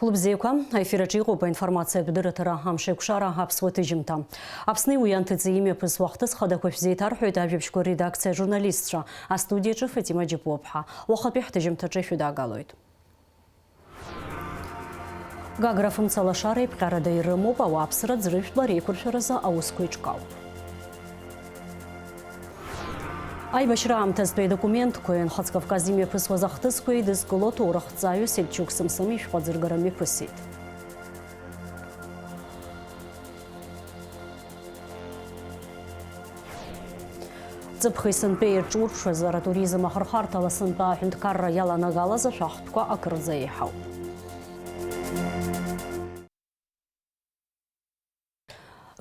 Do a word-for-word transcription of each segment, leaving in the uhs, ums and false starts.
Хәылбзиақәа, аефир аҿы иҟоуп аинформациатә дырраҭара «Амшеикәшара» аԥсуа ҭыжьымҭа. Аԥсни уи анҭыҵи имҩаԥысуа ахҭыс хадақәа шәзеиҭарҳәоит ажәабжьқәа редакциа ажурналистцәа. Астудиаҿы Фатима Џьапуаԥҳа. Уахатәи ҳҭыжьымҭаҿы шәыдаагалоит. Гагра фымца лашара еиԥҟьарада ирымоуп, ауааԥсыра ӡрыжәтәла реиқәыршәаразы аусқәа еиҿкаауп. Аибашьра аамҭазтәи адокументқәеи Нхаҵ Кавказ имҩаԥысуаз ахҭысқәеи еидызкыло аҭоурыхҭҵааҩы Сельчук Сымсым ишәҟәы аӡыргара мҩаԥысит. Ҵыԥхи сынтәеи ирҿурԥшуаз атуризм ахырхарҭала сынтәа аҳәынҭқарра иаланагалаз ашәахтәқәа акырӡа еиҳауп.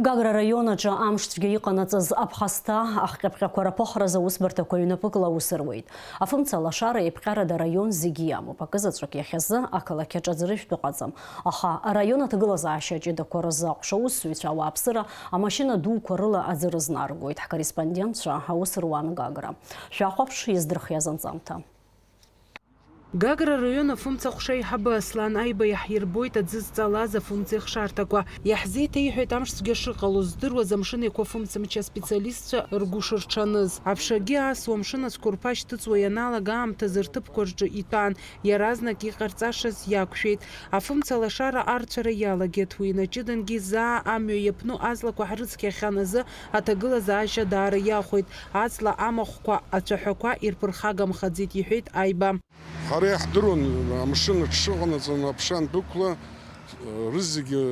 Гагра араион аҿы амшцәгьа иҟанаҵаз аԥхасҭа ахҟьаԥҟьақәа раԥыхразы аусбарҭақәа ҩнапыкла аус руеит. Афымца лашара еиԥҟьарада араион зегьы иамоуп. Акызаҵәык иахьазы ақалақь аҿы аӡырыжәтә ыҟаӡам. Аха араион аҭагылазаашьа ҷыдақәа рзы аҟәша аусзуҩцәа ауааԥсыра амашьына дуқәа рыла аӡы рызнаргоит. Ҳкорреспондентцәа аус руан Гагра. Шәахәаԥш, иаздырхиаз анҵамҭа. Гагра араион афымца аҟәша аиҳабы Аслан Аиба иаҳирбоит аӡы зҵалаз афымца ихшарҭақәа. Иаҳзеиҭеиҳәеит амшцәгьа шыҟало здыруаз Амшын Еиқәа фымцамч аспециалистцәа ргәы шырҽаныз. Аԥшагьы асуа, амшын ацәқәырԥа шьҭыҵуа ианалага аамҭазы рҭыԥқәа рҿы итәан, иаразнак иҟарҵашаз иақәшәеит. Афымца лашара арцәара иалагеит, уи инаҷыдангьы заа амҩа иаԥну аҵлақәа ҳрыцқьахьан азы аҭагылазаашьа даара иахәеит. Аҵла амахәқәа, ацәаҳәақәа ирԥырхагамхаӡеит, иҳәеит Аиба. Ҳара иаҳдыруан, амшын аҽшыҟанаҵон, аԥша андәықәла, рызегьы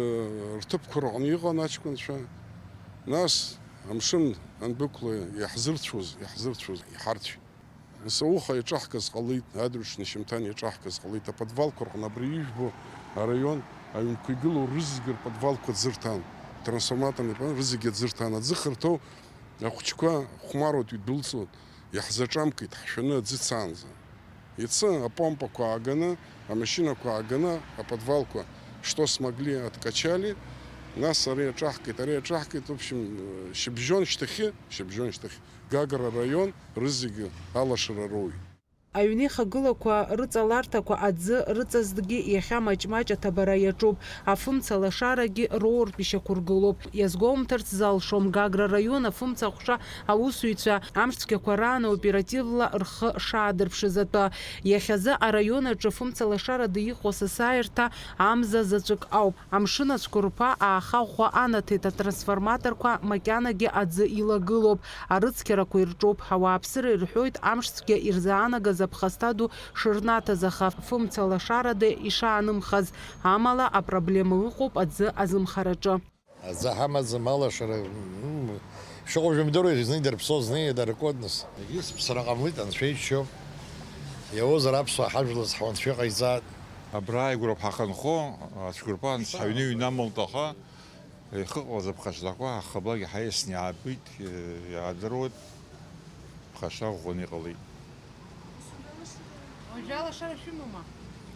рҭыԥқәа рҟны иҟан аҷкәынцәа. Нас амшын андәықәла иаҳзырцәоз, иаҳзырцәоз, иҳарцәеит. Нас ауха иаҿаҳкыз ҟалеит, адырҩаҽны шьымҭан иаҿаҳкыз ҟалеит, аподвалқәа рҟны абри ижәбо араион аҩнқәа игылоу рызегьы рподвалқәа ӡырҭан, трансформаторный пан рызегьы ӡырҭан, аӡы хырҭоу ахәыҷқәа хәмаруеит, идәылҵуан, иаҳзаҿамкит, ҳшәаны аӡы цаанӡа. Иацы апомпақәа ааганы, амашьынақәа ааганы, аподвалқәа, что смогли, откачали, нас ари аҿаҳкит, ари аҿаҳкит, в общем, шьыбжьон шьҭахьы, шьыбжьон шьҭахьы. Гагра араион рызегьы алашара роуит. Аҩнеихагылақәа рыҵаларҭақәа аӡы рыҵазҭгьы иахьа маҷ-маҷ аҭабара иаҿуп, афымца лашарагьы роуртә ишьақәыргылоуп. Иазгәоумҭарц залшом, Гагра араион афымца аҟәша аусзуҩцәа амшцәгьақәа раан оперативла рхы шаадырԥшыз атәы. Иахьазы араион аҿы афымца лашарада иҟоу асасааирҭа амза заҵәык ауп. Амшын ацәқәырԥа ааха ӷәӷәа анаҭеит, атрансформаторқәа макьанагьы аӡы илагылоуп, арыцқьарақәа ирҿуп. Ауааԥсыра ирҳәоит амшцәгьа ирзаанагаз аԥхасҭа ду шырнаҭаз, аха фымца лашарада ишаанымхаз. Амала апроблема ыҟоуп аӡы азымхараҿы. Аӡы ҳамаӡам, алашара, м, шыҟоу жәымдыруеит, зны идырԥсо, зны иадыркуа, нас. Егьыс ԥсра ҟамлеит, анцәа иччо. Иауазар аԥсуаа ҳажәла зҳауа анцәа иҟаиҵааит. Абра ааигәара ҳахынҳәы, ацәқәырԥа анцәа ҳаҩны иҩнамлт, аха ихыҟалаз аԥхасҭақәа ҳхаблагьы ҳаиасны иаатәеит, иаадыруеит, ԥхасҭа ӷәӷәаны иҟалеит. Уажәы алашара шәымоума?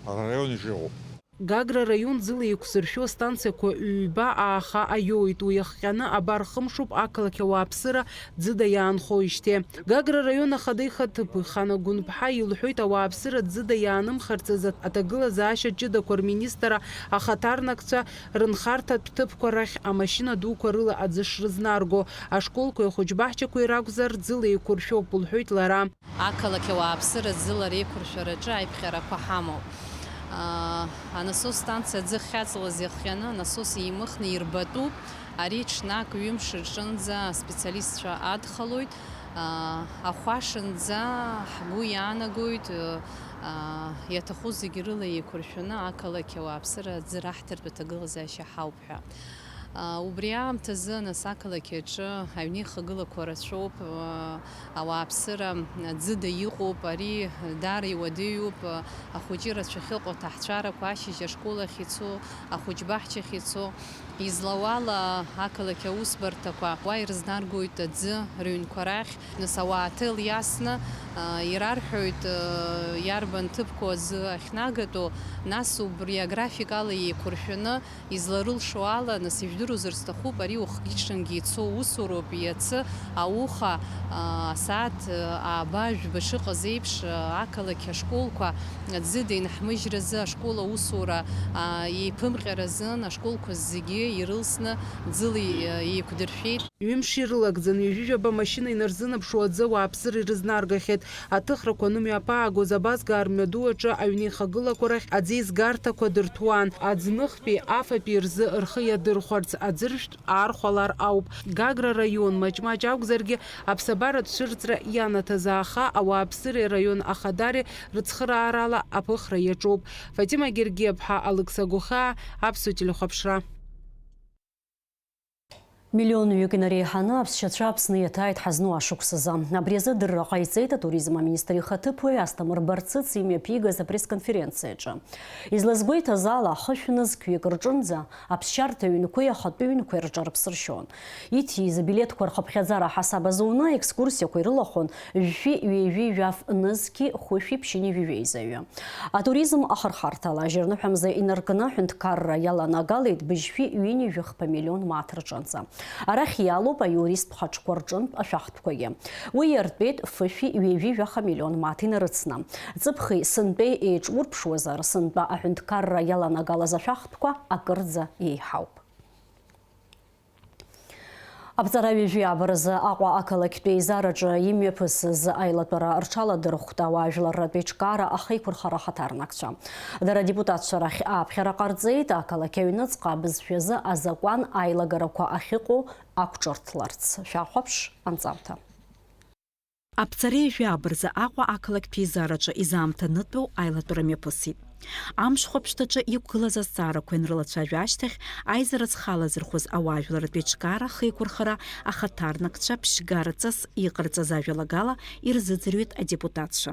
Ара араион иҿы иҟоуп. Гагра араион ӡыла еиқәзыршәо астанциақәа ҩба ааха аиоуит, уи иахҟьаны абар хымшуп ақалақь ауааԥсыра ӡыда иаанхоижьҭеи. Гагра араион ахада ихаҭыԥ Хана Гәынԥҳа илҳәоит, ауааԥсыра ӡыда иаанымхарц азы аҭагылазаашьа ҷыдақәа рминистр ахаҭарнакцәа рынхарҭатә ҭыԥқәа рахь амашьына дуқәа рыла аӡы шрызнарго, ашколқәеи ахәыҷбаҳчақәеи ракәзар, ӡыла еиқәыршәоуп, лҳәоит лара. Ақалақь ауааԥсыра ӡыла реиқәыршәараҿы аиԥҟьарақәа ҳамоуп. Аа, анасос станциа аӡы ахьаҵлаз иахҟьаны анасос еимыхны ирбатәуп. Ари ҽнак ҩымш рҿынӡа аспециалистцәа адхалоит. Аа, ахәашанӡа ҳгәы иаанагоит, аа, иаҭаху зегьы рыла еиқәыршәаны ақалақь ауааԥсыра аӡы раҳҭартә аҭагылазаашьа ҳауп ҳәа. Убри аамҭазы, нас, ақалақь аҿы аҩнеихагылақәа рацәоуп, ауааԥсыра ӡыда иҟоуп, ари даара иуадаҩуп, ахәыҷы рацәа ахьыҟоу аҭаҳцәарақәа ашьыжь ашкол ахь ицо, ахәыҷбаҳчахь ицо, Излауала, ақалақь аусбарҭақәа уа ирызнаргоит аӡы рыҩнқәа рахь, нас ауаа аҭел иасны, а, ирарҳәоит, а, иарбан ҭыԥқәоу аӡы ахьнагатәу, нас убри аграфик ала еиқәыршәаны, изларылшо ала, нас ижәдыруазар сҭахуп, ари уахгьы-ҽынгьы ицо усуроуп, иацы ауха, а, асааҭ, а, ааба жәба шыҟаз еиԥш, а, ақалақь ашколқәа аӡы деинҳмыжьразы ашкол аусура, а, еиԥымҟьаразын ашколқәа зегьы ирылсны ӡыла, а, еиқәдыршәеит. Ҩымш ирылагӡан, ҩажәижәаба машьына инарзынаԥшуа аӡы ауааԥсыра ирызнаргахьеит. Аҭыхрақәа анымҩаԥаагоз абазгаа рмҩаду аҿы аҩнеихагылақәа рахь аӡеизгарҭақәа дырҭәуан. Аӡныхтәи афатәи рзы рхы иадырхәарц аӡыршәтә аархәалар ауп. Гагра раион маҷ-маҷ акәзаргьы, аԥсабаратә цәырҵра ианаҭаз ааха, ауааԥсыреи араион ахадареи рыцхыраарала аԥыхра иаҿуп. Фатима Гергиаԥҳа, Алықьса Гәыхаа, Аԥсуа телехәаԥшра. Миллионҩык инареиҳаны аԥсшьацәа Аԥсны иаҭааит ҳазну ашықәсазы. Абри азы адырра ҟаиҵеит атуризм аминистр ихаҭыԥуаҩ Асҭамыр Барцыц имҩаԥигаз апресс-конференциаҿы. Излазгәеиҭаз ала, хышә нызқьҩык рҿынӡа аԥсшьарҭа ҩнқәеи ахатәы ҩнқәеи рҿы рыԥсы ршьон. Иҭиз абилеҭқәа рхыԥхьаӡара ҳасаб азуны аекскурсиақәа ирылахәын жәшәи ҩажәи жәаф нызқьи хәышәи ԥшьынҩажәи жәеизаҩы. Атуризм ахырхарҭала ажьырныҳәа мза инаркны аҳәынҭқарра иаланагалеит быжьшәи ҩынҩажәи хԥа миллион мааҭ рҿынӡа. Арахь иалоуп аиуристтә хаҿқәа рҿынтә ашәахтәқәагьы. Уи иартәеит фышәи ҩажәи жәаха миллион мааҭ инарыцны. Ҵыԥхи сынтәеи еиҿурԥшуазар, сынтәа аҳәынҭқарра иаланагалаз ашәахтәқәа акырӡа еиҳауп. Аԥҵара ҩажәи ааба рзы Аҟәа ақалақьтәи еизараҿы имҩаԥысыз аилатәара рҽаладырхәт ауаажәларратә еиҿкаара ахеиқәырхара ахаҭарнакцәа. Дара адепутатцәа рахь ааԥхьара ҟарҵеит, ақалақь аҩныҵҟа абызшәазы азакәан аилагарақәа ахьыҟоу ақәҿырҭларц. Шәахәаԥш анҵамҭа. Аԥҵара ҩажәи ааба рзы Аҟәа ақалақьтә еизараҿы изаамҭанытәу аилатәара мҩаԥысит. Амшхәаԥшҭаҿы иқәгылаз азҵаарақәа ианрылацәажәа ашьҭахь, аизара зхы алазырхәыз ауаажәларратә еиҿкаара ахеиқәырхара ахаҭарнакцәа ԥшьгараҵас иҟарҵаз ажәалагала ирзыӡырҩит адепутатцәа.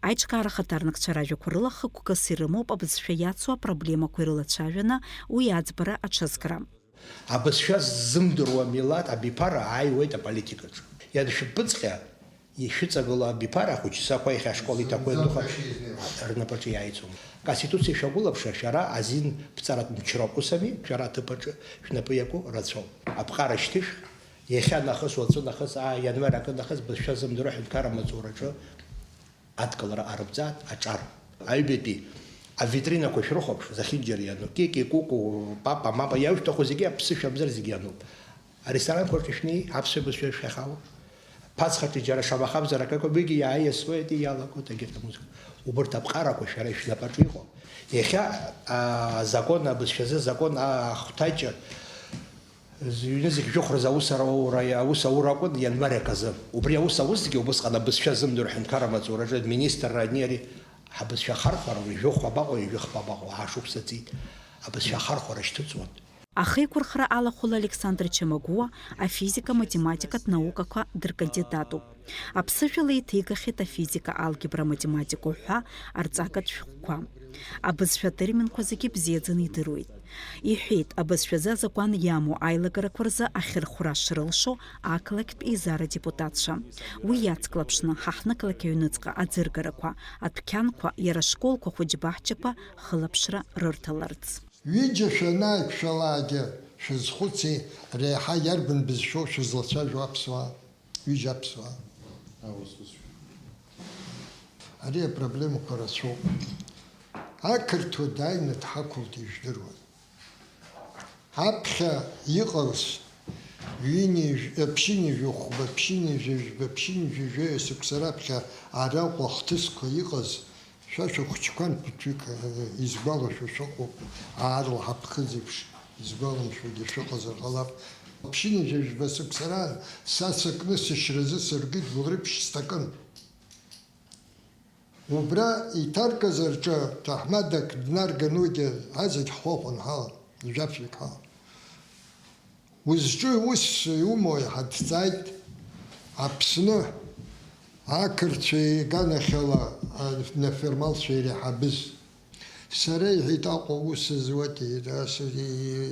Аиҿкаара ахаҭарнакцәа ражәақәа рыла хықәкыс ирымоуп абызшәа иацу апроблемақәа ирылацәажәаны уи аӡбара аҽазкра. Абызшәа ззымдыруа милаҭ абиԥара ааиуеит аполитикаҿы. Ианшәыԥыҵҟьа, ишәыҵагылоу абиԥара ахәыҷы сақәа иахьа ашкол иҭақәа иануха рнапаҿы иааиҵом. Аконституциа шәагәылаԥшыр, шәара азин ԥҵаратә мчроуп, ус ами, шәара аҭыԥаҿы шәнапы иаку рацәоуп. Аԥҟара шьҭышәх, иахьа нахыс, уаҵәы нахыс, аа, ианвар акы нахыс, бызшәа ззымдыруа аҳәынҭқарра амаҵураҿы адкылара арыбҵааит аҿар. Аҩбатәи авитринақәа шәрыхәаԥш, зехьынџьара иану, кики, куку, папа, мама, иаушәҭаху зегьы аԥсышәамзар зегьы иануп. Аресторанқәа рҿы шәнеи, аԥсшәа бызшәа шәахьалоу. Ԥацхаҿы џьара шамахамзар акы акәым, егьи иааиасуеит, иалагоит, егьырҭ амузыка. Убырҭ аԥҟарақәа шәара ишәнапаҿы иҟоуп. Иахьа, аа, азакон абызшәазы, азакон ахәҭаҷы, Зыҩны зегь жәохәраз аус аура, аус аура акәын ианвар аказы. Убри аус аусгьы убысҟан абызшәа зымдыруа аҳәынҭқарра амаҵураҿы аминистрра ани ари ҳабызшәа ахархәара, уи жәохә абаҟоу, ҩажәи хԥа абаҟоу, ааҳа шықәса ҵит, абызшәа ахархәара шьҭыҵуан. Ахеиқәырхара алахәыла Александр Чамагәуа афизика-математикатә наукақәа дыркандидатуп. Аԥсышәала иҭеигахьеит афизика, алгебра, аматематика уҳәа арҵагатә шәҟәқәа. Абызшәа атерминқәа зегьы бзиаӡаны идыруеит. Иҳәеит, абызшәазы азакәан иамоу аилагарақәа рзы ахьырхәра шрылшо ақалақьтә еизара адепутатцәа. Уи иацклаԥшны, ҳа ҳнықалақь аҩныҵҟа аӡыргарақәа, адәқьанқәа, иара ашколқәа хәыҷ-баҳчақәа хылаԥшра рырҭаларц. Ҩыџьа шәанааиқәшәалаагьы шәазхәыци, реиҳа иарбан бызшәоу шәызлацәажәо аԥсуаа? Ҩыџьа аԥсуаа. Ари апроблемақәа рацәоуп. Ақырҭуа дааины дҳақәылт, ижәдыруан. Аԥхьа иҟаз ҩынҩажә-, ԥшьынҩажәи хәба, ԥшьынҩажәи жәба, ԥшьынҩажәи жәаҩа шықәса раԥхьа араҟа ахҭысқәа иҟаз, шәа шәыхәыҷқәан ԥыҭҩык, э, изгәалашәо шәыҟоуп, аарлаҳа ԥхыӡ еиԥш, изгәаламшәогьы шәыҟазар ҟалап. Ԥшьынҩажәи жәба шықәса раан са сыкны сышьразы сыргеит гәылрыԥшь сҭакын. Убра иҭаркыз рҿы ҭаҳмадак днарган, уигьы ҳазегь ҳхәахәан ҳалан, жәафҩык ҳалан. Узҿу ус иумои? Ҳа дҵааит. Аԥсны ақырҭцәа иганахьала, а, нафермалцәа иреиҳабыз. Сара, иҳәеит, Аҟәа аус зуеит, иара с-,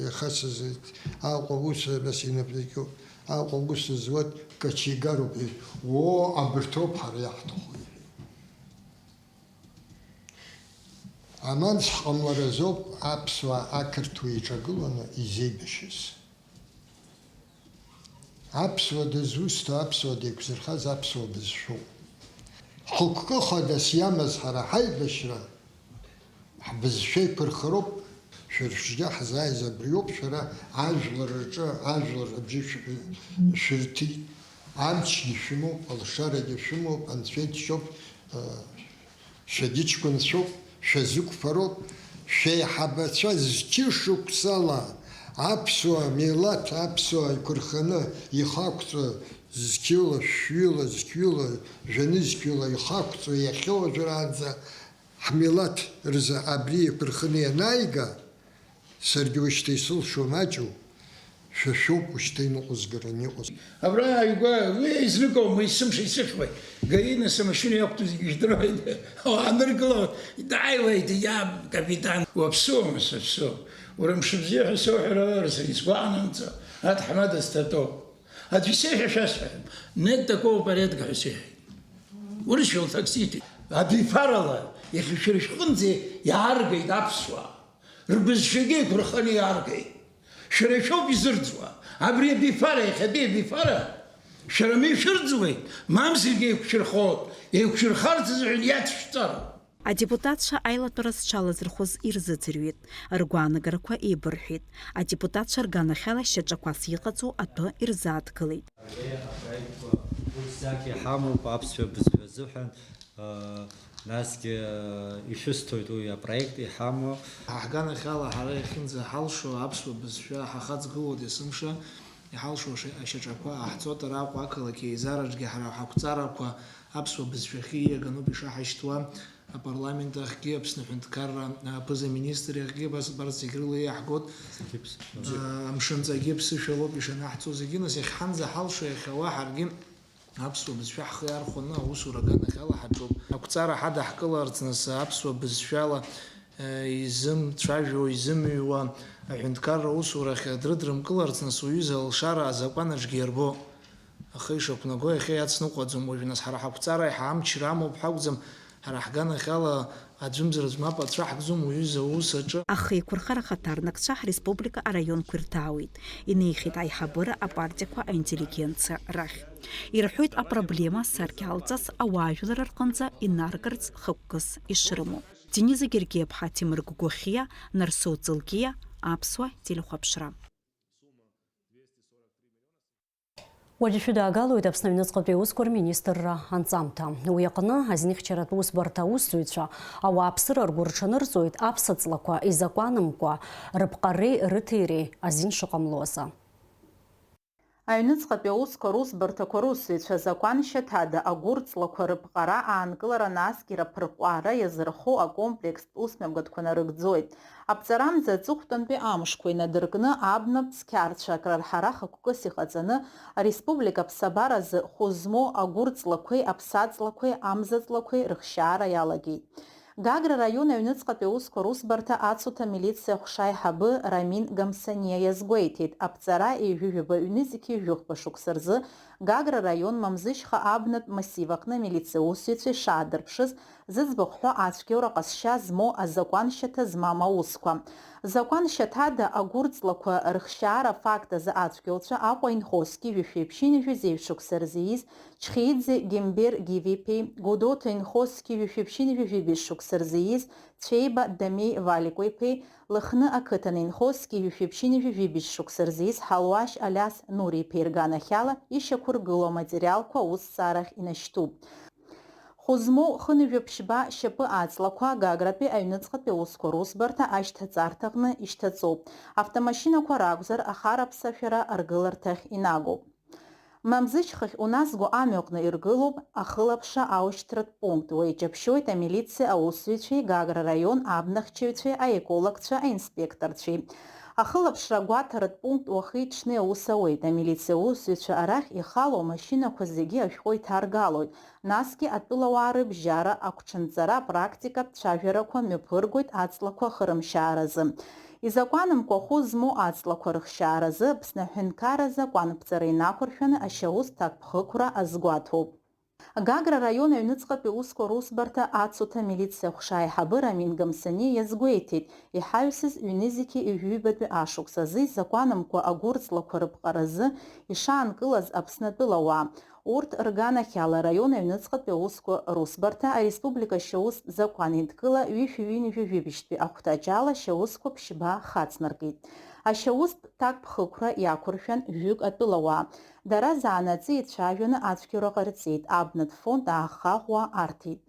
иаха сызыт, Аҟәа аус абас инапы иҟьоуп, Аҟәа аус зуеит кочегароуп, иҳәеит. Оо, абырҭ роуп ҳара иаҳҭаху, иҳәеит. Аманс ҳҟамларазоуп аԥсуаа ақырҭуа еиҿагыланы изеибашьыз. Аԥсуа дызусҭа, аԥсуа деиқәзырхаз аԥсуа бызшәоуп. Хықәкы хадас иамаз ҳара ҳаибашьра, ҳбызшәа еиқәырхароуп, шәара шәџьа ҳзааиз абриоуп, шәара ажәлар рҿы ажәлар абжьы шәы-, шәырҭеит, амчгьы шәымоуп, алшарагьы шәымоуп, анцәа иџьшьоуп, э, шәагьы ҷкәынцәоуп, шәазықәԥароуп, шәеиҳабацәа зқьышықәсала аԥсуа милаҭ, аԥсуа еиқәырханы ихақәҵо зқьыла, шәҩыла, зқьҩыла, жәанызқьҩыла ихақәҵо иахьа уажәраанӡа ҳмилаҭ рзы абри еиқәырханы ианааига, саргьы уажәшьҭа исылшо маҷу, шәа шәоуп уажәшьҭа иныҟәызгараны иҟоу. Абра ааигәа уи еизныкоума, есымша исыхьуеит. Гаина самашьына иақәтәоу зегьы жәдыруеит. Уааныркылауеит, дааиуеит, иаб, капитан. Уаԥсуама, саԥсуоуп. Уара мшыбзиа ҳәа соуҳәар аларсыр, исгәаанамҵо, аҭаҳмада сҭатәоуп. Аӡә исеиҳәа шәасҳәап, нет такого порядка ҳәа сеиҳәеит. Урысшәала таксиҭ. Абиԥарала, иахьа шәара шәҟынӡа иааргеит аԥсуаа. Рбызшәагьы еиқәырханы иааргеит. Шәара шәоуп изырӡуа. Абри абиԥара, иахьатәи абиԥара, шәара ма ишәырӡуеит, мамзаргьы еиқәшәырхоит. Еиқәшәырхарц азыҳәан иацәшәҵароуп. Адепутатцәа аилатәара зҽалазырхәыз ирзыӡырҩит, ргәаанагарақәа еибырҳәеит, адепутатцәа рганахьала шьаҿақәас иҟаҵоу атәы ирзааҭгылеит. Ари апроектқәа усзаҵә иҳамоуп аԥсшәа бызшәа азыҳәан, насгьы ишәысҭоит уи апроект иҳамоу. Ҳганахьала ҳара иахьынӡаҳалшо аԥсуа бызшәа ҳахаҵгылоит есымша, иҳалшо ашьаҿақәа ҟаҳҵоит, араҟа ақалақь еизараҿгьы ҳара ҳақәҵарақәа аԥсуа бызшәахьы ииагануп ишаҳашьҭуа. Апарламент ахьгьы, Аԥсны аҳәынҭқарра аԥыза-министр иахьгьы, абас, абарҭ зегь рыла иаҳгоит. Зегьы ԥсышәала. А, амшынҵагьы ԥсышәалоуп ишанаҳҵо зегьы, нас иахьҳанӡаҳалшо иахьауа ҳаргьы аԥсуа бызшәа ҳхы иархәаны аусура аганахьала ҳаҿуп. Ақәҵара ҳадаҳкыларц, нас, аԥсуа бызшәала, э, изымцәажәо, изымҩуа аҳәынҭқарра усурахь дрыдрымкыларц, нас, уҩыза алшара азакәанаҿгьы иарбоуп. Ахы ишақәнаго иахьа иацныҟәаӡом уажәы, нас, ҳара ҳақәҵара еиҳа амчра амоуп ҳәа акәӡам, ҳара ҳганахьала аӡәымзар аӡә мап ацәаҳкӡом уҩыза аус аҿы. Ахеиқәырхара ахаҭарнакцәа ҳреспублика араионқәа ирҭаауеит, инеихьеит аиҳабыра апартиақәа аинтеллигенциа рахь. Ирҳәоит апроблема саркьалҵас ауаажәлар рҟынӡа инаргарц хықәкыс ишрымоу. Дениза Гергиаԥҳа, Ҭемыр Гәгәахьиа, Нарсоу Ҵылкиа, Аԥсуа телехәаԥшра. Уажәы шәыдаагалоит Аԥсны аҩныҵҟатәи аусқәа рминистрра анҵамҭа. Уи аҟны азинхьчаратә усбарҭа аусзуҩцәа ауааԥсыра ргәы рҽанырҵоит аԥсаҵлақәа изакәанымкәа рыԥҟареи рыҭиреи азин шыҟамло азы. Аҩныҵҟатәи аусқәа русбарҭақәа русзуҩцәа азакәаншьаҭада агәырҵлақәа рыԥҟара, аанкылара насгьы раԥырҟәаара иазырхоу акомплекстә усмҩаԥгатәқәа нарыгӡоит. Аԥҵарамза аҵыхәтәантәи амшқәа инадыркны абнатә цқьарцәа акрарҳара хықәкыс иҟаҵаны, ареспублика аԥсабара азы хәы змоу агәырҵлақәеи аԥсаҵлақәеи амзаҵлақәеи рыхшьаара иалагеит. Гагра раион аҩныҵҟатәи аусқәа русбарҭа ацуҭа милициа аҟәша аиҳабы Рамин Гамсаниа иазгәеиҭеит, аԥҵара ҩажәи жәаба ҩнызқьи жәохәба шықәса рзы Гагра раион Мамзышьха абнатә массив аҟны амилициа усзуҩцәа ишаадырԥшыз, зыӡбахә ҳәо ацәгьоура ҟазшьа змоу азакәаншьаҭа змам аусқәа. Закәаншьаҭада агәырҵлақәа рыхшьаара афакт азы ацәгьоуцәа Аҟәа инхозҭгьы жәшәи ԥшьынҩажәи зеижә шықәса рзы ииз Чхиӡе Гембер Гиви-иԥеи, Гәдоуҭа инхозҭгьы жәшәи ԥшьынҩажәи жәибжь шықәса рзы ииз Цәеиба Дамеи Валикәа-иԥеи, Лыхны ақыҭан инхозҭгьы жәшәи ԥшьынҩажәи жәибжь шықәса рзы ииз Ҳалуашь Алиас Нури-иԥеи рганахьала ишьақәыргылоу аматериалқәа аусҭҵаарахь инашьҭуп. Хәы змоу хынҩажәи ԥшьба шьапы аҵлақәа Гагратәи аҩныҵҟатәи аусқәа русбарҭа ашьҭаҵарҭаҟны ишьҭаҵоуп. Автомашьынақәа ракәзар, ахараԥсашәара аргыларҭахь инагоуп. Мамзышьхахь уназго амҩаҟны иргылоуп ахылаԥшра аушьҭратә пункт, уа иҷаԥшьоит амилициа аусзуҩцәеи Гагра раион абнахьчаҩцәеи, аекологцәа, аинспекторцәеи. Ахылаԥшра агәаҭаратә пункт уахи-ҽни аус ауеит. Амилициа аусзуҩцәа арахь ихало амашьынақәа зегьы ашәҟәы иҭаргалоит, насгьы атәылауаа рыбжьара агәҽанҵара апрактикатә цәажәарақәа мҩаԥыргоит аҵлақәа ахырымшьааразы. Изакәанымкәа ахәы змоу аҵлақәа рыхшьааразы Аԥсны аҳәынҭқарра азакәанԥҵара инақәыршәаны ашьаус ҭакԥхықәра азгәаҭоуп. Гагра араион аҩныҵҟатәи аусқәа русбарҭа ацуҭа милициа аҟәша аиҳабыра Амин Гамсаниа иазгәеиҭеит, иҳаҩсыз ҩнызқьи ҩажәибатәи ашықәс азы изакәанымкәа агәырҵлақәа рыԥҟаразы ишаанкылаз Аԥсны атәылауаа. Урҭ рганахьала араион аҩныҵҟатәи аусқәа русбарҭа ареспублика ашьаустә закәан еидкыла ҩышәи ҩынҩажәи жәибжьтәи ахәҭаҷала ашьаусқәа ԥшьба хацнаркит. Ашьаустә ҭакԥхықәра иақәыршәан жәҩык атәылауаа. Дара заанаҵы ицәажәаны ацәгьоура ҟарҵеит, абнатә фонд аахаӷәуа арҭеит.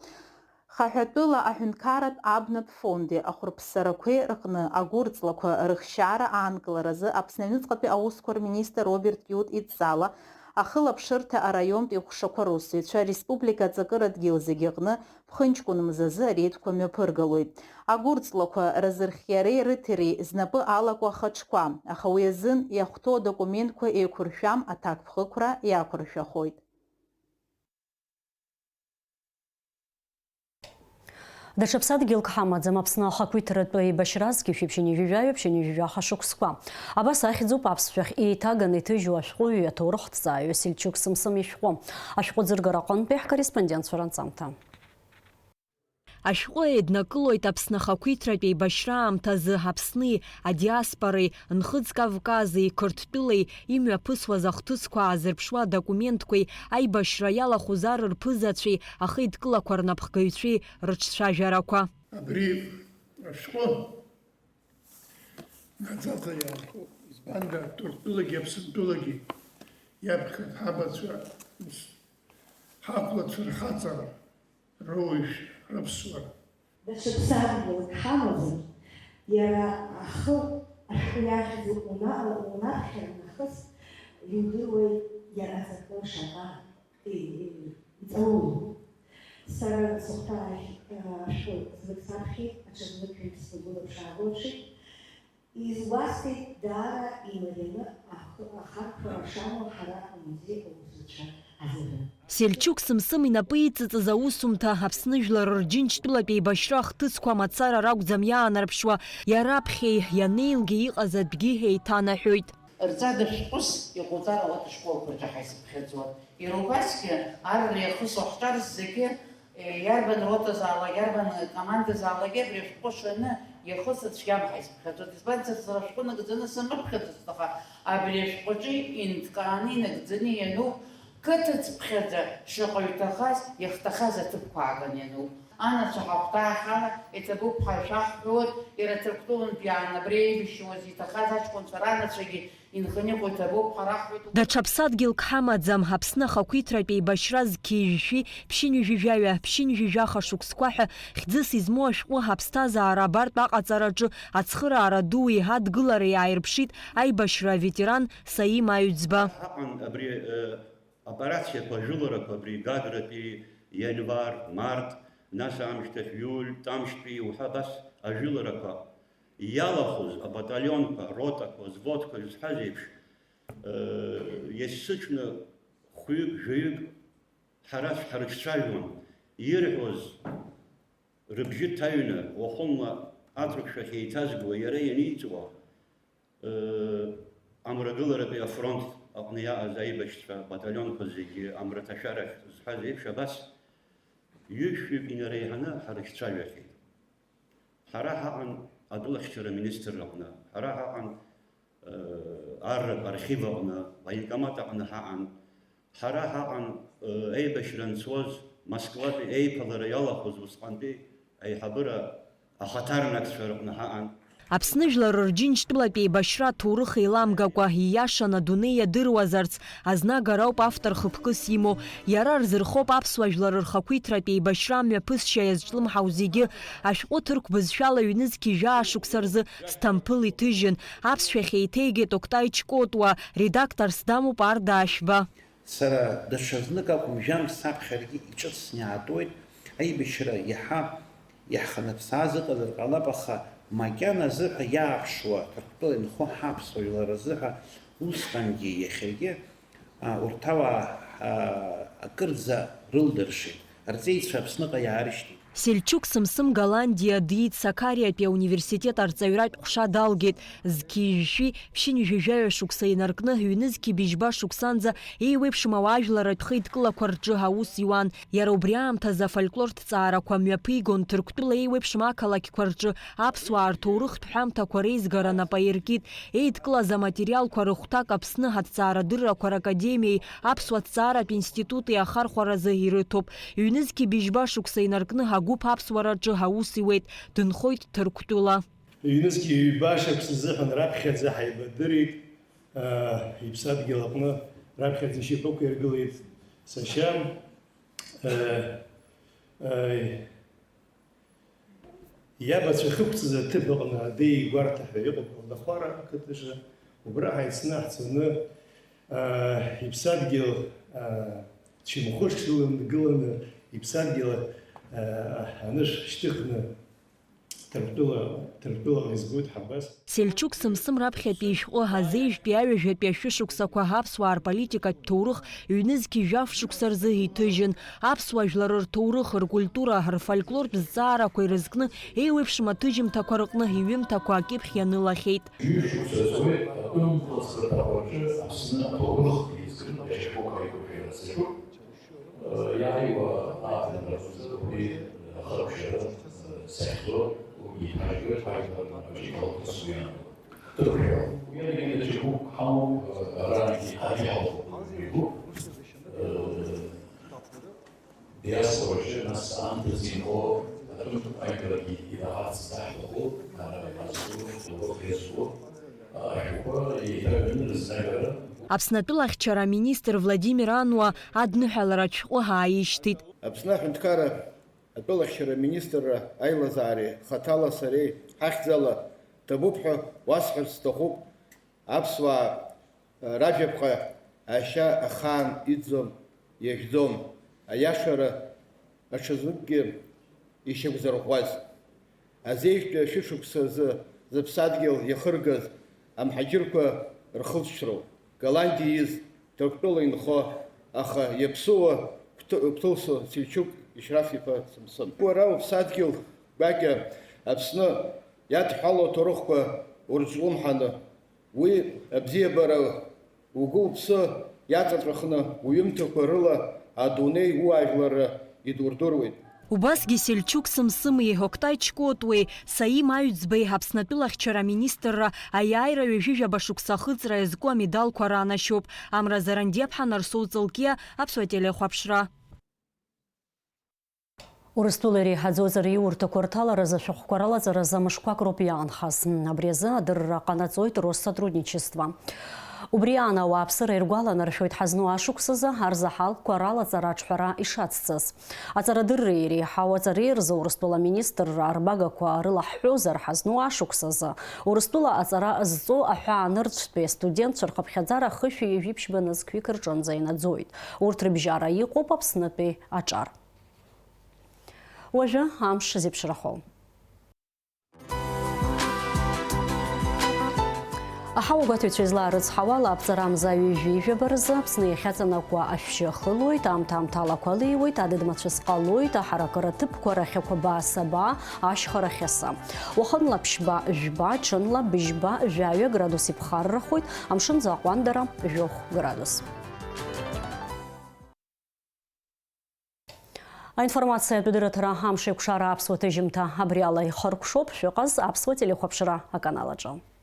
Хаҳәатәыла аҳәынҭқарратә абнатә фонди ахәырԥссарақәеи рҟны агәырҵлақәа рыхшьаара аанкыларазы Аԥсны аҩныҵҟатәи аусқәа рминистр Роберт Киут идҵала ахылаԥшырҭа араионтә еиҟәшақәа русзуҩцәа ареспублика аҵакыра дгьыл зегьы аҟны ԥхынҷкәын мзазы ареидқәа мҩаԥыргалоит. Агәырҵлақәа разырхиареи рыҭареи знапы алаку ахаҿқәа, аха уи азын иахәҭоу адокументқәа еиқәыршәам аҭакԥхықәра иақәыршәахоит. Даҽа ԥсадгьылк ҳамаӡам. Аԥсны ахақәиҭратә еибашьра зқьи жәшәи ԥшьынҩажәи жәаҩа, ԥшьынҩажәи жәаха шықәсқәа. Абас ахьӡуп аԥсшәахь еиҭаганы иҭыжьу ашәҟәыҩҩы, аҭоурыхҭҵааҩы Сельчук Сымсым ишәҟәы. Ашәҟәы ӡыргара аҟынтәи ҳкорреспондентцәа ранҵамҭа. Ашәҟәы еиднакылоит Аԥсны ахақәиҭратә еибашьра аамҭазы Аԥсни адиаспореи, Нхыҵ Кавкази, Қырҭтәылеи имҩаԥысуаз ахҭысқәа аазырԥшуа адокументқәеи аибашьра иалахәыз ар рԥызацәеи ахеидкылақәа рнапхгаҩцәеи рыҿцәажәарақәа. Абри ашәҟәы наӡаӡа иаартуп, избанда Ҭырқәтәылагьы Аԥсынтәылагьы иаԥхьа ҳабацәа, ус, ҳақәлацәа рхаҵара, роуаҩшәа, рыԥсуара. Даҽа ԥсадгьылк ҳамаӡам, иара ахы ашәҟәы иахьӡуп, унаҟа унаԥхьар нахыс иудыруеит иара закәу шаҟа. Иҵаулоуп. Сара сыхәҭаахь, ашәы знык саԥхьеит, аҽазнык ҩымз сгәылаԥш аалыршеит. Изгәасҭеит даара имарианы ахы-, ахархәара шамоу ҳара амузеи аусзуҩцәа азыҳәан. Сельчук Сымсым инапы иҵыҵыз аусумҭа Аԥсны жәлар рџьынџьтәылатә еибашьра ахҭысқәа мацара ракәӡам иаанарԥшуа, иара аԥхьеи ианеилгеи иҟаз атәгьы еиҭанаҳәоит. Рҵада шәҟәыс иҟоуҵар ауеит ашколқәа рҿы ҳаизыԥхьаӡо. Иара убасгьы, арра иахысуа ҳҿар зегьы, е, иарбан ротазаалак, иарбан командазаалак абри ашәҟәы шаны иахысыр цәгьам ҳаизыԥхьаӡоит. Избанзар, сара ашәҟәы нагӡаны санрыԥхьаӡоз, аха абри ашәҟәаҿы инҭкааны инагӡаны иануп, қыҭацыԥхьаӡа шаҟаҩ иҭахаз, иахҭахаз аҭыԥқәа ааганы иануп. Анацәа ҳахәҭаахьала иҭабуп ҳәа шәаҳҳәоит, иара Ҭырқәтәылантә иааны абри еибашьуаз иҭахаз аҷкәынцәа ранацәагьы инханы иҟоу иҭабуп ҳәа раҳҳәоит. Даҽа ԥсадгьылк ҳамаӡам, Аԥсны ахақәиҭратә еибашьра зқьи жәшәи, ԥшьынҩажәи жәаҩа, ԥшьынҩажәи жәаха шықәсқәа ҳәа хьӡыс измоу ашәҟәы ҳаԥсҭазаара абартә аҟаҵараҿы ацхыраара дуи адгылареи ааирԥшит аибашьра аветеран Саим Аҩӡба. Ҳаҟан абри, э, Операциақәа, ажәыларақәа абри Гагратәи, ианвар, март, нас аамышьҭахь иуль, тамшьтәи уҳәа абас ажәыларақәа иалахәыз абаталионқәа, ротақәа, взводқәа зҳәаз еиԥш, э, есыҽны хәҩык, жәаҩык ҳара ҳрыҿцәажәон, ирҳәоз рыбжьы ҭаҩны, уахынла атрықәшәахь еиҭазго, иара ианиҵуа, Амрагыларатәи афронт аҟны иааз аибашьцәа баталионқәа зегьы амраҭашәарахь зҳәаз еиԥш, абас ҩышәҩык инареиҳаны ҳрыхьцәажәахьеит. Ҳара ҳаҟан атәылахьчара аминистрра аҟны, ҳара ҳаҟан, э, арратә архив аҟны, военкомат аҟны ҳаҟан, Ҳара ҳаҟан, э, аибашьра анцоз, Москватәи еиԥылара иалахәыз усҟантәи аиҳабыра ахаҭарнакцәа рыҟны ҳаҟан. Аԥсны жәлар рырџьынџьтәылатә еибашьра аҭоурых еиламгакәа, ииашаны адунеи иадыруазарц, азнагара ауп автор хықәкыс имоу. Иара рзырхоуп аԥсуа жәлар рхақәиҭратә еибашьра амҩаԥысшьа иазҿлымҳау зегьы. Ашәҟәы ҭырқә бызшәала ҩнызқьи жәаа шықәса рзы Сҭампыл иҭыжьын. Аԥсшәахь еиҭеигеит Октай Чкотуа, редакторс дамоуп Арда Ашәба. Сара даҽазнык акәым, жәамш саԥхьаргьы иҿыцны иаатуеит, аибашьра иаҳа Иаҳханаԥсааз ыҟазар ҟалап, аха макьана азыҳәа иааԥшуа, Ҭырқәтәыла инхо ҳаԥсуа жәлар азыҳәа усҟангьы иахьагьы, а, урҭ ауаа, а, акырӡа рылдыршеит, рҵеицәа Аԥсныҟа иаарышьҭит. Сельчук Сымсым Голландиа диит, Сакариатәи ауниверситет арҵаҩратә ҟәша далгеит. Зқьи жәшәи ԥшьынҩажәи жәаҩа шықәса инаркны, ҩнызқьи быжьба шықәсанӡа еиуеиԥшым ауаажәларратә хеидкылақәа рҿы аус иуан. Иара убри аамҭазы афольклортә ҭҵаарақәа мҩаԥигон, Ҭырқәтәыла еиуеиԥшым ақалақьқәа рҿы аԥсуаа рҭоурыхтә ҳәамҭақәа реизгара нап аиркит. Еидкылаз аматериалқәа рыхәҭак Аԥсны аҭҵаарадыррақәа ракадемиеи аԥсуа ҭҵааратә институти ахархәаразы ирыҭоуп. Ҩнызқьи быжьба шықәса инаркны агәыԥ аԥсуараҿы аус иуеит, дынхоит Ҭырқәтәыла. Ҩнызқьи ҩба шықәса азыҳәан раԥхьаӡа ҳаибадырит, аа, иԥсадгьыл аҟны раԥхьаӡа ишьапы ықәиргылеит сашьа. Э, э, иабацәа ахьықәҵыз аҭыԥ аҟны адеи гәарҭа ҳәа иҟоуп Лдахәара ақыҭаҿы, убра ҳаицны ҳцаны, э, иԥсадгьыл, э, цәымӷышла нкыланы, иԥсадгьыл, э, анышә шьҭыхны, Ҭырқәтәыла, Ҭырқәтәылаҟа изгоит ҳабас. Сельчук Сымсым раԥхьатәи ишәҟәы азеижәтәи аҩажәатәи ашәышықәсақәа аԥсуаа рполитикатә ҭоурых ҩнызқьи жәаф шықәса рзы иҭыжьын. Аԥсуа жәлар рҭоурых, ркультура, рфольклортә зҵаарақәа ирызкны еиуеиԥшым аҭыжьымҭақәа рҟны иҩымҭақәа акьыԥхь ианылахьеит. Жәшықәса ҵуеит атәым хыҵхырҭақәа рҿы Аԥсны аҭоурых еизганы ашьапыла аиқәыршәара саҿуп. Иааиуа ааԥынра рзы убри ахыркәшара сахьӡоит, уигьы иҭажьуеит, ҳажәлар аҿы иҟалақәаз уи аан. Ҭырқәшәала. Уи алагьы даҽа гәыԥк ҳамоуп, арантәи ҳаиҳауп, гәыԥ, диаспораҿы, нас аамҭазы инхо атәым аиԥырагьы ираҳарц даҳҭахуп, ара иҟазҵо, иҟазҵо, ашәҟәқәа еиҭаҩны рызнагара. Аԥснатәыла ахьчара аминистр Владимир Ануа адныҳәаларатә шәҟәы ааишьҭит. Аԥсны аҳәынҭқарра атәылахьчара аминистрра аилазаареи хаҭала сареи ҳахьӡала ҭабуп ҳәа уасҳәарц сҭахуп, аԥсуаа ражәаԥҟа ашьа ахаан иӡӡом, иажәӡом, аиашара аҽазыкгьы ишьақәзырӷәӷәаз. Азеижәтәи ашәышықәса азы зыԥсадгьыл иахыргаз амҳаџьырқәа рхылҵшьҭроуп. Голландиа из, Ҭырқәтәыла инхо, аха иаԥсыуа гәҭы-, гәҭылсо Сельчук Ишраф-иԥа Сымсым. Уара уԥсадгьыл гәакьа Аԥсны иадҳәало аҭоурыхқәа урҿлымҳаны, уи абзиабара угәы-уԥсы иаҵаҵәахны уҩымҭақәа рыла адунеи ууаажәларра идурдыруеит. Убасгьы Сельчук Сымсыми Октай Чкотуеи Саим Аҩӡбеи Аԥснатәыла ахьчара аминистрра аиааира ҩажәижәаба шықәса ахыҵра иазку амедалқәа ранашьоуп. Амра Зарандиаԥҳа, Нарсоу Ҵылкиа, Аԥсуа телехәаԥшра. Урыстәыла иреиҳаӡоу аҵараиурҭақәа рҭаларазы ашәҟәқәа ралаҵаразы мышқәак роуп иаанхаз. Абри азы адырра ҟанаҵоит Россотрудничество. Убри аан ауааԥсыра иргәаланаршәоит ҳазну ашықәсазы арзаҳалқәа ралаҵара аҿҳәара ишацҵаз. Аҵарадырреи иреиҳау аҵареи рзы Урыстәыла аминистрра арбагақәа рылаҳҳәозар, ҳазну ашықәсазы Урыстәыла аҵара зҵо аҳәаанырцәтәи астудентцәа рхыԥхьаӡара хышәи ҩажәи ԥшьба нызқьҩык рҿынӡа инаӡоит. Урҭ рыбжьара иҟоуп Аԥснытәи аҿар. Уажәы амш зеиԥшрахо. Аҳауагәаҭаҩцәа излаарыцҳауала, аԥҵарамза ҩажәи жәаба рзы Аԥсны иахьаҵанакуа ашәшьы ахылоит, аамҭа-аамҭалақәа леиуеит, адыд-мацәыс ҟалоит, аҳаракыра ҭыԥқәа рахьақәа баасаба, ашьхарахь аса. Уахынла ԥшьба, жәба, ҽынла быжьба, жәаҩа градус иԥхаррахоит, амшын аӡы аҟәандара жәохә градус. Аинформациатә дырраҭара «Амш еиқәшара» аԥсуа ҭыжьымҭа абри ала ихыркәшоуп, шәыҟаз аԥсуа телехәаԥшра аканал аҿы.